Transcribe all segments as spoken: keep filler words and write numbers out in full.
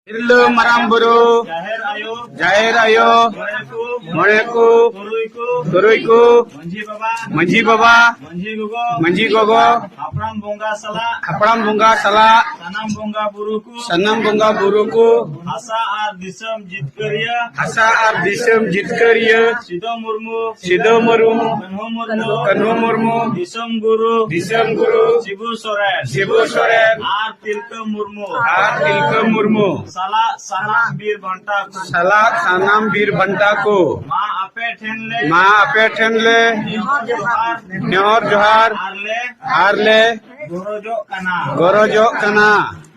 ᱛᱤᱨᱞᱟᱹ ᱢᱟᱨᱟᱝ ᱵᱩᱨᱩ, ᱡᱟᱦᱮᱨ ᱟᱭᱳ, ᱡᱟᱦᱮᱨ ᱟᱭᱳ, ᱢᱚᱬᱮ ᱠᱚ, ᱢᱚᱬᱮ ᱠᱚ, ᱛᱩᱨᱩᱭ ᱠᱚ, ᱛᱩᱨᱩᱭ ᱠᱚ, ᱢᱟᱹᱡᱷᱤ ᱵᱟᱵᱟ, ᱢᱟᱹᱡᱷᱤ ᱵᱟᱵᱟ, ᱢᱟᱹᱡᱷᱤ ᱜᱚᱜᱚ, ᱢᱟᱹᱡᱷᱤ ᱜᱚᱜᱚ, ᱦᱟᱯᱲᱟᱢ ᱵᱚᱸᱜᱟ ᱥᱟᱞᱟᱜ, ᱦᱟᱯᱲᱟᱢ ᱵᱚᱸᱜᱟ ᱥᱟᱞᱟᱜ, ᱥᱟᱱᱟᱢ ᱵᱚᱸᱜᱟ ᱵᱩᱨᱩ ᱠᱚ, ᱥᱟᱱᱟᱢ ᱵᱚᱸᱜᱟ ᱵᱩᱨᱩ ᱠᱚ, ᱦᱟᱥᱟ ᱟᱨ ᱫᱤᱥᱚᱢ ᱡᱤᱛᱠᱟᱹᱨᱤᱭᱟᱹ, ᱦᱟᱥᱟ ᱟᱨ ᱫᱤᱥᱚᱢ ᱡᱤᱛᱠᱟᱹᱨᱤᱭᱟᱹ, ᱥᱤᱫᱚ ᱢᱩᱨᱢᱩ, ᱥᱤᱫᱚ ᱢᱩᱨᱢᱩ, ᱠᱟᱹᱱᱦᱩ ᱢᱩᱨᱢᱩ, ᱠᱟᱹᱱᱦᱩ ᱢᱩᱨᱢᱩ, ᱫᱤᱥᱚᱢ ᱜᱩᱨᱩ, ᱫᱤᱥᱚᱢ ᱜᱩᱨᱩ, ᱥᱤᱵᱩ ᱥᱚᱨᱮᱱ, ᱥᱤᱵᱩ ᱥᱚᱨᱮᱱ, ᱟᱨ ᱛᱤᱞᱠᱟᱹ ᱢᱩᱨᱢᱩ, ᱟᱨ ᱛᱤᱞᱠᱟᱹ ᱢᱩᱨᱢᱩ ᱥᱟᱞᱟᱜ ᱥᱟᱱᱟᱢ ᱵᱤᱨ ᱵᱟᱱᱴᱟ ᱠᱚ, ᱥᱟᱞᱟᱜ ᱥᱟᱱᱟᱢ ᱵᱤᱨ ᱵᱟᱱᱴᱟ ᱠᱚ ᱢᱟ ᱟᱯᱮ ᱴᱷᱮᱱ ᱞᱮ, ᱢᱟ ᱟᱯᱮ ᱴᱷᱮᱱ ᱞᱮ ᱱᱮᱦᱚᱨ ᱡᱚᱦᱟᱨ, ᱱᱮᱦᱚᱨ ᱡᱚᱦᱟᱨ ᱟᱨ ᱞᱮ, ᱟᱨ ᱞᱮ ᱜᱚᱨᱚᱡᱚᱜ ᱠᱟᱱᱟ, ᱜᱚᱨᱚᱡᱚᱜ ᱠᱟᱱᱟ᱾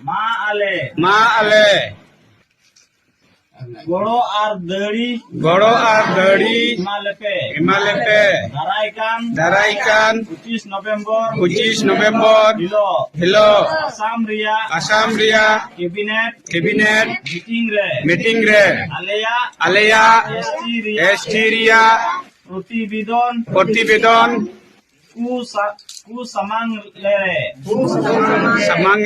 ᱢᱟ ᱟᱞᱮ, ᱢᱟ ᱟᱞᱮ ᱜᱚᱲᱚ ᱟᱨ ᱫᱟᱹᱲᱤ, ᱜᱚᱲᱚ ᱟᱨ ᱫᱟᱹᱲᱤ ᱮᱢᱟ ᱞᱮᱯᱮ, ᱮᱢᱟ ᱞᱮᱯᱮ᱾ ᱫᱟᱨᱟᱭ ᱠᱟᱱ, ᱫᱟᱨᱟᱭ ᱠᱟᱱ ᱯᱚᱸᱪᱤᱥ ᱱᱚᱵᱷᱮᱢᱵᱚᱨ, ᱯᱚᱸᱪᱤᱥ ᱱᱚᱵᱷᱮᱢᱵᱚᱨ ᱦᱤᱞᱳᱜ, ᱦᱤᱞᱳᱜ ᱟᱥᱟᱢ ᱨᱮᱭᱟᱜ, ᱟᱥᱟᱢ ᱨᱮᱭᱟᱜ ᱠᱮᱵᱤᱱᱮᱴ, ᱠᱮᱵᱤᱱᱮᱴ ᱢᱤᱴᱤᱝ ᱨᱮ, ᱢᱤᱴᱤᱝ ᱨᱮ ᱟᱞᱮᱭᱟᱜ, ᱟᱞᱮᱭᱟᱜ ᱮᱥ ᱴᱤ ᱨᱮᱭᱟᱜ, ᱮᱥ ᱴᱤ ᱨᱮᱭᱟᱜ ᱯᱨᱚᱛᱤᱵᱮᱫᱚᱱ, ᱯᱨᱚᱛᱤᱵᱮᱫᱚᱱ ᱠᱩ ᱥᱟ-, ᱠᱩ ᱥᱟᱢᱟᱝ ᱞᱮᱨᱮ, ᱥᱟᱢᱟᱝ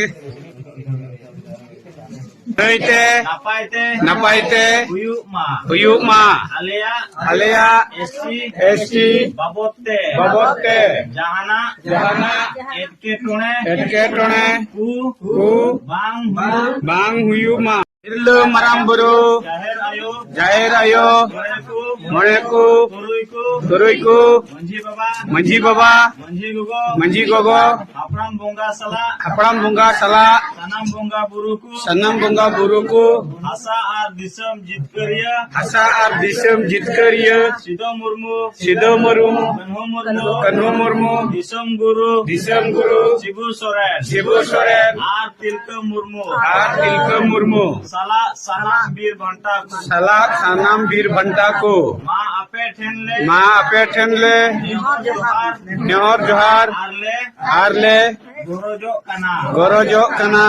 ᱱᱟᱹᱭᱛᱮ, ᱱᱟᱯᱟᱭ ᱛᱮ, ᱱᱟᱯᱟᱭ ᱛᱮ ᱦᱩᱭᱩᱜ ᱢᱟ, ᱦᱩᱭᱩᱜ ᱢᱟ᱾ ᱟᱞᱮᱭᱟᱜ, ᱟᱞᱮᱭᱟᱜ ᱮᱥ ᱴᱤ, ᱮᱥ ᱴᱤ ᱵᱟᱵᱚᱫ ᱛᱮ, ᱵᱟᱵᱚᱫ ᱛᱮ ᱡᱟᱦᱟᱱᱟᱜ, ᱡᱟᱦᱟᱱᱟᱜ ᱮᱴᱠᱮᱴᱚᱬᱮ, ᱮᱴᱠᱮᱴᱚᱬᱮ ᱠᱩ, ᱠᱩ ᱵᱟᱝ ᱦᱩᱭᱩᱜ, ᱵᱟᱝ ᱦᱩᱭᱩᱜ ᱢᱟ᱾ ᱛᱤᱨᱞᱟᱹ ᱢᱟᱨᱟᱝ ᱵᱩᱨᱩ, ᱡᱟᱦᱮᱨ ᱟᱭᱳ, ᱡᱟᱦᱮᱨ ᱟᱭᱳ, ᱢᱚᱬᱮ ᱠᱚ, ᱢᱚᱬᱮ ᱠᱚ, ᱛᱩᱨᱩᱭ ᱠᱚ, ᱛᱩᱨᱩᱭ ᱠᱚ, ᱢᱟᱹᱡᱷᱤ ᱵᱟᱵᱟ, ᱢᱟᱹᱡᱷᱤ ᱵᱟᱵᱟ, ᱢᱟᱹᱡᱷᱤ ᱜᱚᱜᱚ, ᱢᱟᱹᱡᱷᱤ ᱜᱚᱜᱚ, ᱦᱟᱯᱲᱟᱢ ᱵᱚᱸᱜᱟ ᱥᱟᱞᱟᱜ, ᱦᱟᱯᱲᱟᱢ ᱵᱚᱸᱜᱟ ᱥᱟᱞᱟᱜ, ᱥᱟᱱᱟᱢ ᱵᱚᱸᱜᱟ ᱵᱩᱨᱩ ᱠᱚ, ᱥᱟᱱᱟᱢ ᱵᱚᱸᱜᱟ ᱵᱩᱨᱩ ᱠᱚ, ᱦᱟᱥᱟ ᱟᱨ ᱫᱤᱥᱚᱢ ᱡᱤᱛᱠᱟᱹᱨᱤᱭᱟᱹ, ᱦᱟᱥᱟ ᱟᱨ ᱫᱤᱥᱚᱢ ᱡᱤᱛᱠᱟᱹᱨᱤᱭᱟᱹ, ᱥᱤᱫᱚ ᱢᱩᱨᱢᱩ, ᱥᱤᱫᱚ ᱢᱩᱨᱢᱩ, ᱠᱟᱹᱱᱦᱩ ᱢᱩᱨᱢᱩ, ᱠᱟᱹᱱᱦᱩ ᱢᱩᱨᱢᱩ, ᱫᱤᱥᱚᱢ ᱜᱩᱨᱩ, ᱫᱤᱥᱚᱢ ᱜᱩᱨᱩ, ᱥᱤᱵᱩ ᱥᱚᱨᱮᱱ, ᱥᱤᱵᱩ ᱥᱚᱨᱮᱱ, ᱟᱨ ᱛᱤᱞᱠᱟᱹ ᱢᱩᱨᱢᱩ, ᱟᱨ ᱛᱤᱞᱠᱟᱹ ᱢᱩᱨᱢᱩ ᱥᱟᱞᱟᱜ ᱥᱟᱱᱟᱢ ᱵᱤᱨ ᱵᱟᱱᱴᱟ ᱠᱚ, ᱥᱟᱞᱟᱜ ᱥᱟᱱᱟᱢ ᱵᱤᱨ ᱵᱟᱱᱴᱟ ᱠᱚ ᱢᱟ ᱟᱯᱮ ᱴᱷᱮᱱ ᱞᱮ, ᱢᱟ ᱟᱯᱮ ᱴᱷᱮᱱ ᱞᱮ ᱱᱮᱦᱚᱨ ᱡᱚᱦᱟᱨ, ᱱᱮᱦᱚᱨ ᱡᱚᱦᱟᱨ ᱟᱨ ᱞᱮ, ᱟᱨ ᱞᱮ ᱜᱚᱨᱚᱡᱚᱜ ᱠᱟᱱᱟ, ᱜᱚᱨᱚᱡᱚᱜ ᱠᱟᱱᱟ᱾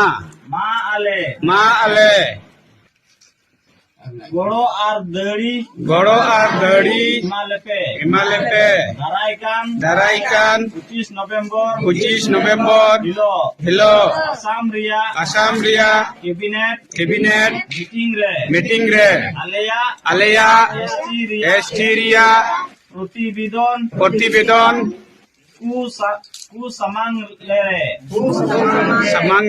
ᱢᱟ ᱟᱞᱮ, ᱢᱟ ᱟᱞᱮ ᱜᱚᱲᱚ ᱟᱨ ᱫᱟᱹᱲᱤ ᱜᱚᱲᱚ ᱟᱨ ᱫᱟᱹᱲᱤ ᱮᱢᱟ ᱞᱮᱯᱮ᱾ ᱮᱢᱟ ᱞᱮᱯᱮ᱾ ᱫᱟᱨᱟᱭ ᱠᱟᱱ ᱫᱟᱨᱟᱭ ᱠᱟᱱ ᱯᱚᱸᱪᱤᱥ ᱱᱚᱵᱷᱮᱢᱵᱚᱨ ᱯᱚᱸᱪᱤᱥ ᱱᱚᱵᱷᱮᱢᱵᱚᱨ ᱦᱤᱞᱳᱜ ᱦᱤᱞᱳᱜ ᱟᱥᱟᱢ ᱨᱮᱭᱟᱜ ᱟᱥᱟᱢ ᱨᱮᱭᱟᱜ ᱠᱮᱵᱤᱱᱮᱴ ᱠᱮᱵᱤᱱᱮᱴ ᱢᱤᱴᱤᱝ ᱨᱮ ᱢᱤᱴᱤᱝ ᱨᱮ ᱟᱞᱮᱭᱟᱜ ᱟᱞᱮᱭᱟᱜ ᱮᱥᱴᱤ ᱨᱮᱭᱟᱜ ᱮᱥᱴᱤ ᱨᱮᱭᱟᱜ ᱯᱨᱚᱛᱤᱵᱮᱫᱚᱱ ᱯᱨᱚᱛᱤᱵᱮᱫᱚᱱ ᱠᱩ ᱥᱟ-, ᱠᱩ ᱥᱟᱢᱟᱝ ᱞᱮᱨᱮ ᱥᱟᱢᱟᱝ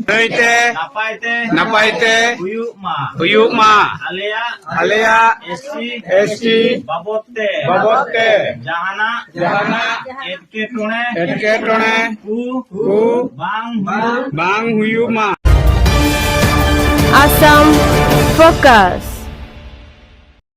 ᱱᱟᱹᱭᱛᱮ ᱱᱟᱯᱟᱭ ᱛᱮ ᱱᱟᱯᱟᱭ ᱛᱮ ᱦᱩᱭᱩᱜ ᱢᱟ᱾ ᱦᱩᱭᱩᱜ ᱢᱟ᱾ ᱟᱞᱮᱭᱟᱜ ᱟᱞᱮᱭᱟᱜ ᱮᱥᱴᱤ ᱮᱥᱴᱤ ᱵᱟᱵᱚᱫ ᱛᱮ ᱵᱟᱵᱚᱫ ᱛᱮ ᱡᱟᱦᱟᱱᱟᱜ ᱡᱟᱦᱟᱱᱟᱜ ᱮᱴᱠᱮᱴᱚᱬᱮ ᱮᱴᱠᱮᱴᱚᱬᱮ ᱠᱩ ᱠᱩ ᱵᱟᱝ ᱦᱩᱭᱩᱜ ᱵᱟᱝ ᱦᱩᱭᱩᱜ ᱢᱟ᱾ Assam Focus.